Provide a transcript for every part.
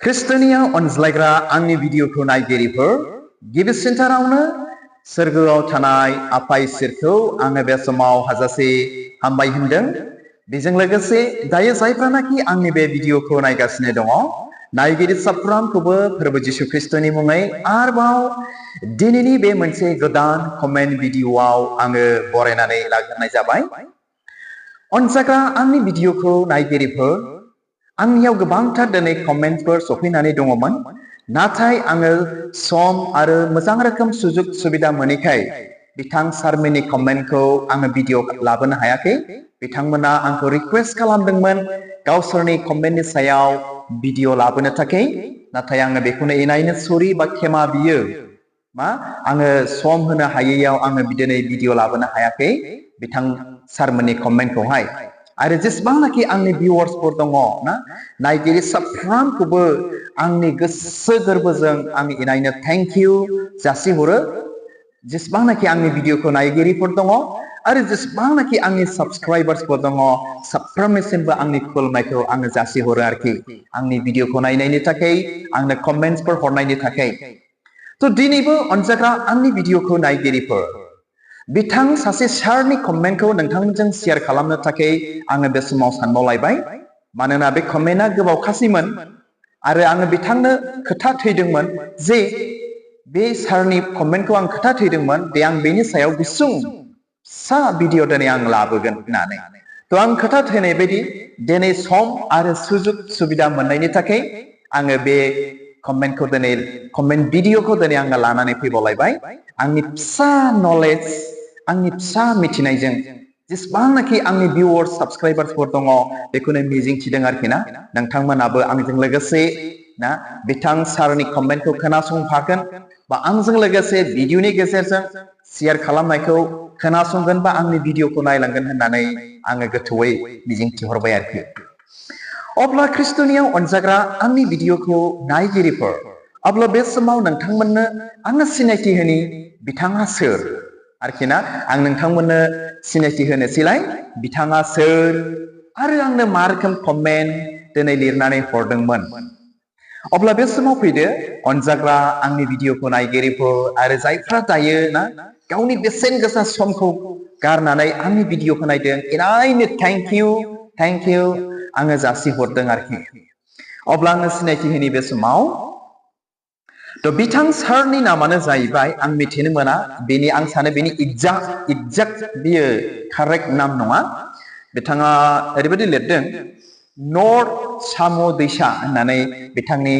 ख्रिस्टनियाव अनज्लायग्रा आंनि भिडिअखौ नायगिरिफोर गिबि सेन्टारावनो सोरगोआव थानाय आफा इसोरखौ आङो बे समाव हाजासे हामबाय होनदों। बेजों लोगोसे दायो जायफ्रानाखि आंनि बे भिडिअखौ नायगासिनो दङ नायगिरि साफ्रोमखौबो फोरबो जिशु ख्रिस्टनि मुङै आरोबाव दिनैनि बे मोनसे गोदान कमेन्ट भिडिअआव आङो बरायनानै लाग्रोनाय जाबाय। अनजाग्रा आंनि भिडिअखौ नायगिरिफोर आंनियाव गोबांथार दिनै कमेन्टफोर सफैनानै दङमोन, नाथाय आङो सम आरो मोजां रोखोम सुजुग सुबिदा मोनैखाय बिथां सारमोननि कमेन्टखौ आङो भिडिअ लाबोनो हायाखै। बिथांमोना आंखौ रिक्वेस्ट खालामदोंमोन गावसोरनि कमेन्टनि सायाव भिडिअ लाबोनो थाखाय, नाथाय आङो बेखौनो इनायनो सरि बा खेमा बियो आङो सम होनो हायैयाव आङो दिनै भिडिअ लाबोनो हायाखै बिथां सारमोननि कमेन्टखौहाय। आरो जेसेबांनाखि आंनि भिउवार्सफोर दङ ना नायगिरि साफ्रोमखौबो आंनि गोसो गोरबोजों आं इनायनो थेंक इउ जासिहरो। जेसेबांनाखि आंनि भिडिअखौ नायगिरिफोर दङ आरो जेसेबांनाखि आंनि साबस्क्राइबार्सफोर दङ साफ्रोमनिसिमबो आंनि खुलुमनायखौ आङो जासिहरो आरोखि आंनि भिडिअखौ नायनायनि थाखाय, आंनो कमेन्टसफोर हरनायनि थाखाय। थ' दिनैबो अनजाग्रा आंनि भिडिअखौ नायगिरिफोर बिथां सासे सारनि कमेन्टखौ नोंथांमोनजों शेयार खालामनो थाखाय आङो बे समाव सानबावलायबाय। मानोना बे कमेन्टआ गोबावखासैमोन आरो आङो बिथांनो खोथा थैदोंमोन जे बे सारनि कमेन्टखौ आं खोथा थैदोंमोन दे आं बेनि सायाव गुसुं फिसा भिडिअ दिनै आं लाबोगोन होननानै। थ' आं खोथा थैनाय बायदि दिनै सम आरो सुजुग सुबिदा मोननायनि थाखाय आङो बे कमेन्टखौ दिनै कमेन्ट भिडिअखौ दिनै आङो लानानै फैबावलायबाय। आंनि फिसा नलेज, आंनि फिसा मिथिनायजों जेसेबांनाखि आंनि भिउवार्स साबस्क्राइबार्सफोर दङ बेखौनो मिजिंथिदों आरोखि ना नोंथांमोनाबो आंजों लोगोसे ना बिथां सारनि कमेन्टखौ खोनासंफागोन बा आंजों लोगोसे भिडिअनि गेजेरजों शेयार खालामनायखौ खोनासंगोन बा आंनि भिडिअखौ नायलांगोन होननानै आङो गोथौयै मिजिंथिहरबाय आरोखि। अब्ला ख्रिस्टनियाव अनजाग्रा आंनि भिडिअखौ नायगिरिफोर, अब्ला बे समाव नोंथांमोननो आङो सिनायथि होनि बिथाङा सोर आरोखि ना। आं नोंथांमोननो सिनायथि होनोसैलाय बिथाङा सोर आरो आंनो मा रोखोम कमेन्ट दिनै लिरनानै हरदोंमोन। अब्ला बे समाव फैदो अनजाग्रा आंनि भिडिअखौ नायगिरिफोर आरो जायफ्रा दायो ना गावनि बेसेन गोसा समखौ गारनानै आंनि भिडिअखौ नायदों इनायनो थेंक इउ आङो जासिहरदों आरोखि। अब्ला आङो सिनायथि होनि बे समाव। थ' बिथां सारनि नामानो जाहैबाय, आं मिथिनो मोना बेनि आं सानो बेनि एग्जाक्ट बियो कारेक्ट नाम नङा। बिथाङा ओरैबायदि लिरदों नर्थ साम' दैसा होननानै बिथांनि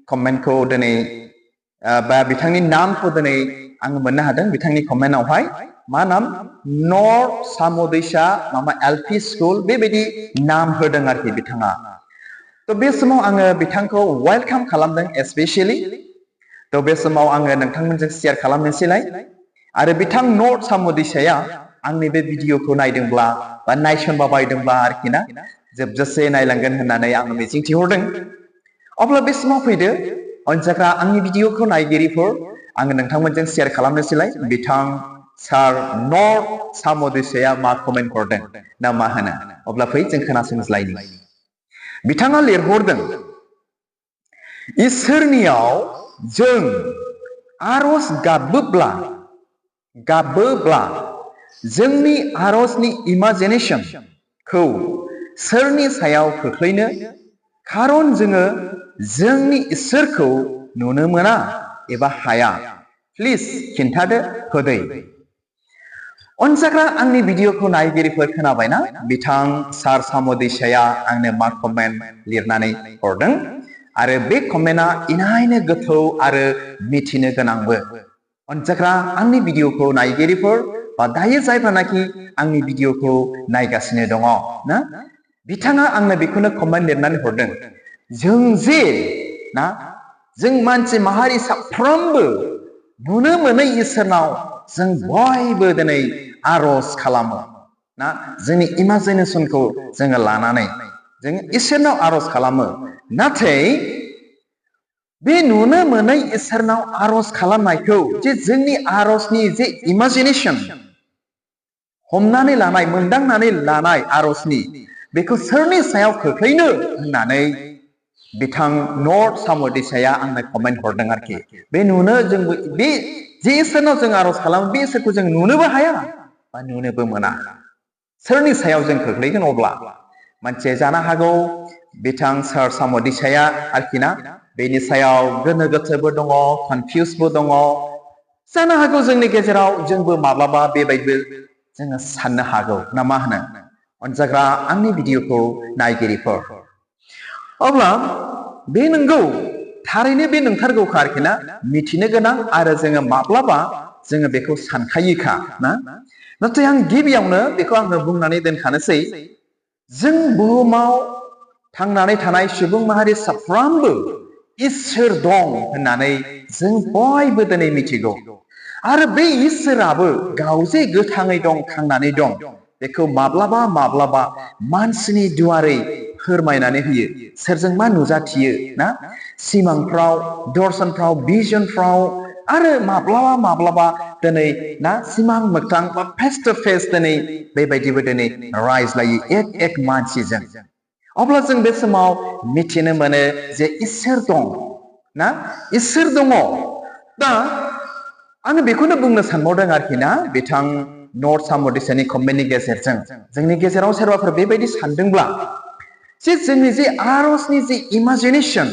कमेन्टखौ दिनै बा बिथांनि नामखौ दिनै आं मोननो हादों। बिथांनि कमेन्टआवहाय मा नाम नर्थ साम' दैसा माबा एलपि स्कुल बेबायदि नाम होदों आरोखि बिथाङा। थ' बे समाव आङो बिथांखौ वेलकाम खालामदों स्पेसियेलि। थ' बे समाव आङो नोंथांमोनजों शेयार खालामनोसैलाय। आरो बिथां नर्थ साम' दैसाया आंनि बे भिडिअखौ नायदोंब्ला बा नायसनबा बायदोंब्ला आरोखि ना जोबजासे नायलांगोन होननानै आङो मिजिंथिहरदों। अब्ला बे समाव फैदो अनजाग्रा आंनि भिडिअखौ नायगिरिफोर, आङो नोंथांमोनजों शेयार खालामनोसैलाय बिथां सार नर्थ साम' दैसाया मा कमेन्ट हरदों ना मा होनो। अब्ला फै जों खोनासंज्लायनि। बिथाङा लिरहरदों इसोरनियाव जों आरज गाबोब्ला जोंनि आरजनि इमाजिनेसनखौ सोरनि सायाव खोख्लैनो, खारन जोङो जोंनि इसोरखौ नुनो मोना एबा हाया। प्लिज खिन्थादो होदै। अनजाग्रा आंनि भिडिअखौ नायगिरिफोर खोनाबायना बिथां सार साम' दैसाया आंनो मा कमेन्ट लिरनानै हरदों। आरो बे कमेन्टआ इनायनो गोथौ आरो मिथिनो गोनांबो। अनजाग्रा आंनि भिडिअखौ नायगिरिफोर बा दायो जायफ्रानाखि आंनि भिडिअखौ नायगासिनो दङ ना बिथाङा आंनो बेखौनो कमेन्ट लिरनानै हरदों जों जे ना जों मानसि माहारि साफ्रोमबो नुनो मोनै इसोरनाव जों बयबो दिनै आरज खालामो ना जोंनि इमाजिनेसनखौ जोङो लानानै जों इसोरनाव आरज खालामो। नाथाय बे नुनो मोनै इसोरनाव आरज खालामनायखौ जे जोंनि आरजनि जे इमाजिनेसन हमनानै लानाय मोनदांनानै लानाय आरजनि बेखौ सोरनि सायाव खोख्लैनो होननानै बिथां नर्थ सामुद्र दैसाया आंनो कमेन्ट हरदों आरोखि बे नुनो जों बे जे इसोरनाव जों आरज खालामो बे इसोरखौ जों नुनोबो हाया बा नुनोबो मोना सोरनि सायाव जों खोख्लैगोन अब्ला मोनसे जानो हागौ बिथां सार सामुद्र दैसाया आरोखि ना बेनि सायाव गोनो गोथोबो दङ कनफिउसबो दङ जानो हागौ जोंनि गेजेराव जोंबो माब्लाबा बेबायदिबो जोङो साननो हागौ ना मा होनो अनजाग्रा आंनि भिडिअखौ नायगिरिफोर अब्ला बे नंगौ थारैनो बे नंथारगौखा आरोखि ना मिथिनो गोनां आरो जोङो माब्लाबा जोङो बेखौ सानखायोखा ना नाथाय आं गिबियावनो बेखौ आङो बुंनानै दोनखानोसै जों बुहुमाव थांनानै थानाय सुबुं माहारि साफ्रोमबो इसोर दं होननानै जों बयबो दिनै मिथिगौ आरो बे इसोराबो गाव जे गोथाङै दं थांनानै दं बेखौ माब्लाबा माब्लाबा मानसिनि दुवारै फोरमायनानै होयो सोरजोंबा नुजाथियो ना सिमांफ्राव दर्शनफ्राव भिजनफ्राव आरो माब्लाबा माब्लाबा दिनै ना सिमां मोगथां बा फेस टु फेस दिनै बेबायदिबो दिनै रायज्लायो एक मानसिजों अब्ला जों बे समाव मिथिनो मोनो जे इसोर दं ना इसोर दङ दा आङो बेखौनो बुंनो सानबावदों आरोखि ना बिथां नर्थ सामुद्र दैसानि कमेन्टनि गेजेरजों जोंनि गेजेराव सोरबाफोर बेबायदि सानदोंब्ला जे जोंनि जे आरजनि जे इमाजिनेशन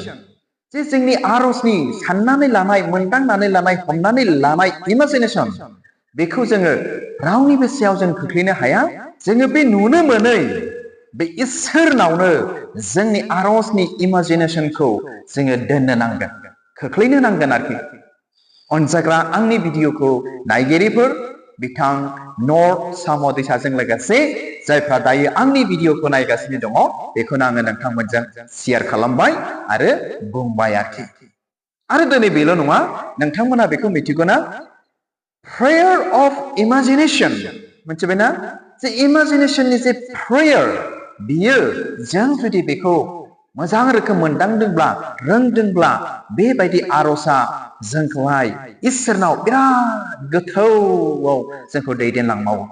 जे जोंनि आरजनि साननानै लानाय मोनदांनानै लानाय हमनानै लानाय इमाजिनेशन बेखौ जोङो रावनिबो सायाव जों खोख्लैनो हाया जोङो बे नुनो मोनै बे इसोरनावनो जोंनि आरजनि इमाजिनेशनखौ जोङो दोननो नांगोन खोख्लैनो नांगोन आरोखि अनजाग्रा आंनि भिडिअखौ नायगिरिफोर बिथां नर्थ सामुद्र दैसाजों लोगोसे जायफ्रा दायो आंनि भिडिअखौ नायगासिनो दङ बेखौनो आङो नोंथांमोनजों शेयार खालामबाय आरो बुंबाय आरोखि आरो दिनै बेल' नङा नोंथांमोना बेखौ मिथिगौ ना prayer of imagination मोनथिबायना जे इमेजिनेशननि जे prayer बियो जों जुदि बेखौ मोजां रोखोम मोनदांदोंब्ला रोंदोंब्ला बेबायदि आरजआ जोंखौहाय इसोरनाव बिराद गोथौआव जोंखौ दैदेनलांबावो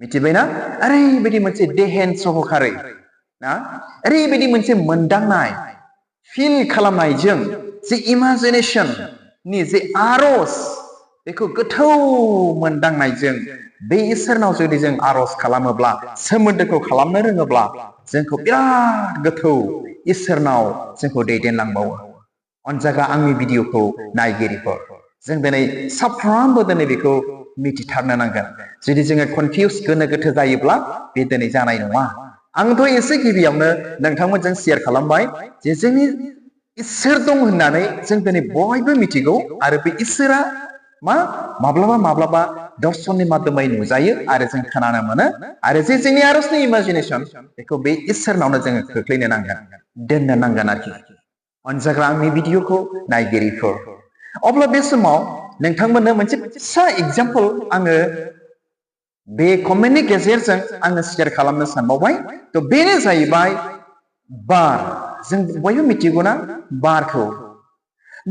मिथिबायना ओरैबायदि मोनसे देहेन सहकारै ना ओरैबायदि मोनसे मोनदांनाय फिल खालामनायजों जे इमाजिनेशननि जे आरज बेखौ गोथौ मोनदांनायजों बे इसोरनाव जुदि जों आरज खालामोब्ला सोमोन्दोखौ खालामनो रोङोब्ला जोंखौ बिराद गोथौ इसोरनाव जोंखौ दैदेनलांबावो अनजाग्रा आंनि भिडिअखौ नायगिरिफोर जों दिनै साफ्रोमबो दिनै बेखौ मिथिथारनो नांगोन जुदि जोङो कनफिउस गोनो गोथो जायोब्ला बे दिनै जानाय नङा आंथ' एसे गिबियावनो नोंथांमोनजों शेयार खालामबाय जे जोंनि इसोर दं होननानै जों दिनै बयबो मिथिगौ आरो बे इसोरा मा माब्लाबा माब्लाबा दर्शननि माध्यमै नुजायो आरो जों खोनानो मोनो आरो जे जोंनि आरजनि इमाजिनेशन बेखौ बे इसोरनावनो जोङो खोख्लैनो नांगोन दोननो नांगोन आरोखि अनजाग्रा आंनि भिडिअखौ नायगिरिफोर अब्ला बे समाव नोंथांमोननो मोनसे फिसा एग्जाम्पल आङो बे कमेन्टनि गेजेरजों आङो शेयार खालामनो सानबावबाय थ' बेनो जाहैबाय बार जों बयबो मिथिगौ ना बारखौ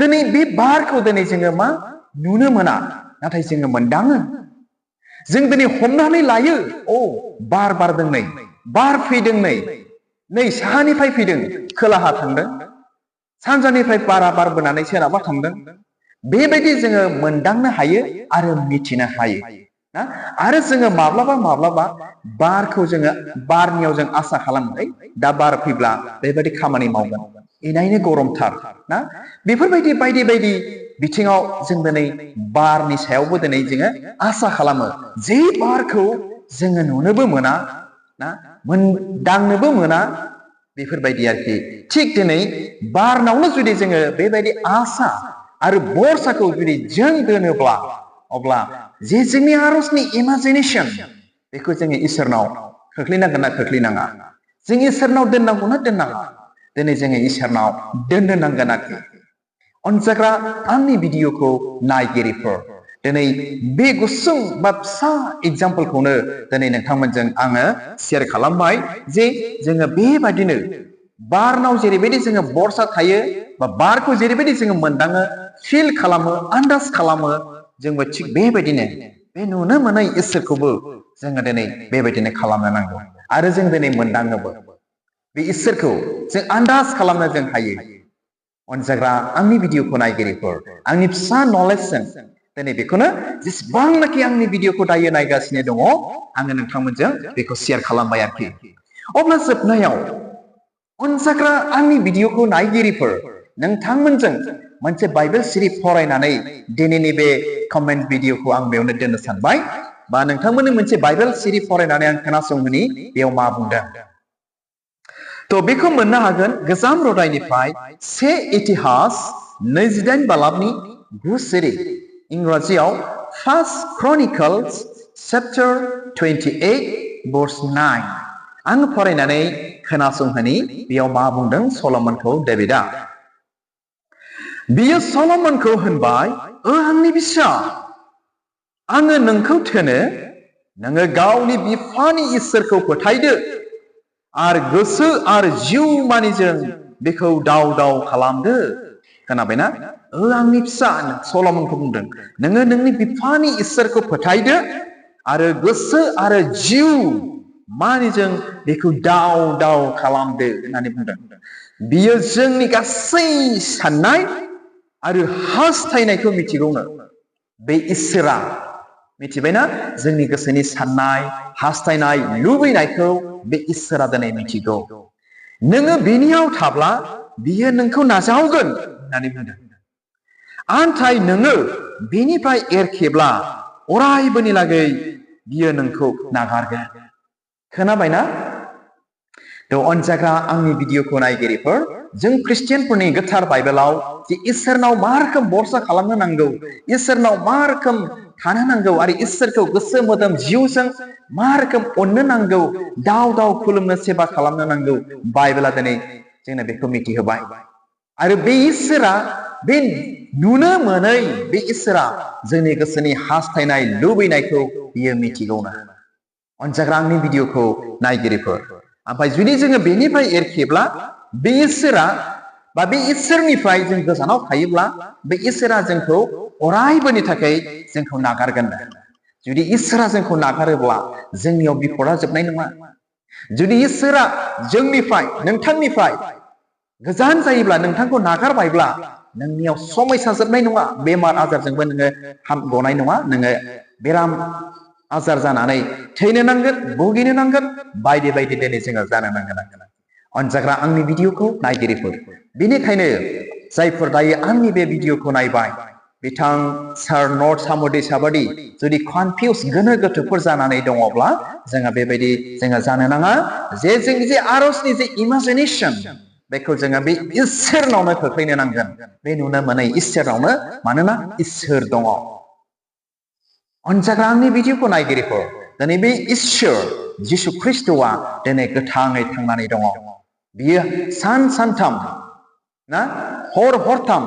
दिनै बे बारखौ दिनै जोङो मा नुनो मोना नाथाय जोङो मोनदाङो जों दिनै हमनानै लायो औ बार बारदों नै बार फैदों नै साहानिफ्राय फैदों खोलाहा थांदों सानजानिफ्राय बारा बारबोनानै सोनाबा थांदों बेबायदि जोङो मोनदांनो हायो आरो मिथिनो हायो ना आरो जोङो माब्लाबा माब्लाबा बारखौ जोङो बारनियाव जों आसा खालामनानै दा बार फैब्ला बेबायदि खामानि मावगोन इनायनो गरमथार ना बेफोरबायदि बायदि बायदि बिथिङाव जों दिनै बारनि सायावबो दिनै जोङो आसा खालामो जे बारखौ जोङो नुनोबो मोना ना मोनदांनोबो मोना बेफोरबायदि आरोखि थिग दिनै बारनावनो जुदि जोङो बेबायदि आसा आरो बरसाखौ जुदि जों दोनोब्ला अब्ला जे जोंनि आरजनि इमाजिनेशन बेखौ जोङो इसोरनाव खोख्लैनांगोन ना खोख्लैनाङा जों इसोरनाव दोननांगौना दोननाङा दिनै जोङो इसोरनाव दोननो नांगोन आरोखि अनजाग्रा आंनि भिडिअखौ नायगिरिफोर दिनै बे गुसुं बा फिसा एग्जाम्पलखौनो दिनै नोंथांमोनजों आङो शेयार खालामबाय जे जोङो बेबायदिनो बारनाव जेरैबायदि जोङो बरसा थायो बा बारखौ जेरैबायदि जोङो मोनदाङो फिल खालामो आन्दाज खालामो जोंबो थिग बेबायदिनो बे नुनो मोनै इसोरखौबो जोङो दिनै बेबायदिनो खालामनो नांगौ आरो जों दिनै मोनदाङोबो बे इसोरखौ जों आन्दाज खालामनो जों हायो अनजाग्रा आंनि भिडिअखौ नायगिरिफोर आंनि फिसा नलेजजों दिनै बेखौनो जेसेबांनाखि आंनि भिडिअखौ दायो नायगासिनो दङ आङो नोंथांमोनजों बेखौ शेयार खालामबाय आरोखि अब्ला जोबनायाव अनजाग्रा आंनि भिडिअखौ नायगिरिफोर नोंथांमोनजों मोनसे बाइबेल सिरि फरायनानै दिनैनि बे कमेन्ट भिडिअखौ आं बेयावनो दोननो सानबाय बा नोंथांमोननो मोनसे बाइबेल सिरि फरायनानै आं खोनासंहोनि बेयाव मा बुंदों तो बेखौ मोननो हागोन गोजाम रदाइनिफ्राय से इतिहास 28 बालाबनि 9 सिरि इंराजियाव फार्स्ट क्रनिकल्स चैप्टार 28 verse 9 आं फरायनानै खोनासंहोनि बेयाव मा बुंदों सल'मनखौ डेभिडआ बियो सल'मनखौ होनबाय आंनि बिसा आङो नोंखौ थोनो नोङो गावनि बिफानि इसोरखौ फोथायदो आरो गोसो आरो जिउ मानिजों बेखौ दाव दाव खालामदो खोनाबायना आंनि फिसा सल'मनखौ बुंदों नोङो नोंनि बिफानि इसोरखौ फोथायदो आरो गोसो आरो जिउ मानिजों बेखौ दाव दाव खालामदो होननानै बुंदों बियो जोंनि गासै साननाय आरो हास्थायनायखौ मिथिगौनो बे इसोरा मिथिबायना जोंनि गोसोनि साननाय हास्थायनाय लुबैनायखौ बे इसोरा दिनै मिथिगौ नोङो बेनियाव थाब्ला बियो नोंखौ नाजावगोन होननानै बुंदों आन्थाय नोङो बेनिफ्राय एरखेब्ला अरायबोनि लागै बियो नोंखौ नागारगोन खोनाबायना तो अनजाग्रा आंनि भिडिअखौ नायगिरिफोर जों ख्रिस्टियानफोरनि गोथार बाइबेलाव जे इसोरनाव मा रोखोम बरसा खालामनो नांगौ इसोरनाव मा रोखोम थानो नांगौ आरो इसोरखौ गोसो मोदोम जिउजों मा रोखोम अननो नांगौ दाव दाव खुलुमनो सेबा खालामनो नांगौ बाइबेला दिनै जोंनो बेखौ मिथिहोबाय आरो बे इसोरा बे नुनो मोनै बे इसोरा जोंनि गोसोनि हास्थायनाय लुबैनायखौ बियो मिथिगौना अनजाग्रा आंनि भिडिअखौ नायगिरिफोर ओमफ्राय जुदि जोङो बेनिफ्राय एरखेब्ला बे इसोरा बा बे इसोरनिफ्राय जों गोजानाव थायोब्ला बे इसोरा जोंखौ अरायबोनि थाखाय जोंखौ नागारगोन जुदि इसोरा जोंखौ नागारोब्ला जोंनियाव बिपदा जोबनाय नङा जुदि इसोरा जोंनिफ्राय नोंथांनिफ्राय गोजान जायोब्ला नोंथांखौ नागारबायब्ला नोंनियाव समयसा जोबनाय नङा बेमार आजारजोंबो नोङो हामगनाय नङा नोङो बेराम आजार जानानै थैनो नांगोन भुगिनो नांगोन बायदि बायदि दिनै जोङो जानो नांगोन अनजाग्रा आंनि भिडिअखौ नायगिरिफोर बेनिखायनो जायफोर दायो आंनि बे भिडिअखौ नायबाय बिथां स्वरनाव सामोदै साबादि जुदि कनफिउज गोनो गोथोफोर जानानै दङब्ला जोङो बेबायदि जोङो जानो नाङा जे जोंनि जे आरजनि जे इमेजिनेशन बेखौ जोङो बे इसोरनावनो खोख्लैनो नांगोन बे नुनो मोनै इसोरनावनो मानोना इसोर दङ अनजाग्रा आंनि भिडिअखौ नायगिरिफोर दिनै बे इसोर जिसु ख्रिस्टआ दिनै गोथाङै थांनानै दङ बियो सानथाम ना हरथाम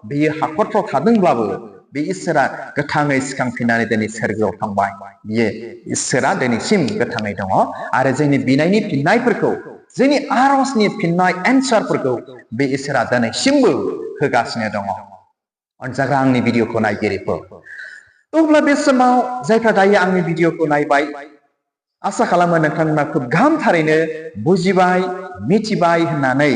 बियो हाखरफ्राव थादोंब्लाबो बे इसोरा गोथाङै सिखांफिननानै दिनै सोरगोआव थांबाय बियो इसोरा दिनैसिम गोथाङै दङ आरो जोंनि बिनायनि फिननायफोरखौ जोंनि आरजनि फिननाय एन्सारफोरखौ बे इसोरा दिनैसिमबो होगासिनो दङ अनजाग्रा आंनि भिडिअखौ नायगिरिफोर अब्ला बे समाव जायफ्रा दायो आंनि भिडिअखौ नायबाय आसा खालामो नोंथांमोना खुब गाहामथारैनो बुजिबाय मिथिबाय होननानै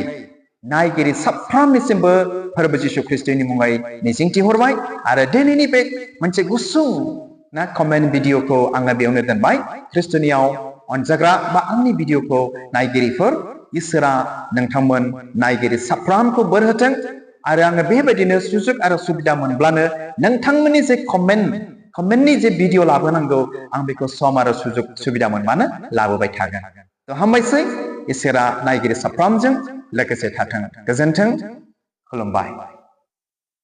नायगिरि साफ्रोमनिसिमबो फोरबो जिसु ख्रिस्टनि मुङै मिजिंथिहरबाय आरो दिनैनि बे मोनसे गुसुं ना कमेन्ट भिडिअखौ आङो बेयावनो दोनबाय ख्रिस्टनियाव अनजाग्रा बा आंनि भिडिअखौ नायगिरिफोर इसोरा नोंथांमोन नायगिरि साफ्रोमखौ बोर होथों आरो आङो बेबायदिनो सुजुग आरो सुबिदा मोनब्लानो नोंथांमोननि जे कमेन्टनि जे भिडिअ लाबोनांगौ आं बेखौ सम आरो सुजुग सुबिदा मोनबानो लाबोबाय थागोन तो हामबायसै इसोरा नायगिरि साफ्रोमजों लोगोसे थाथों गोजोन्थों खुलुमबाय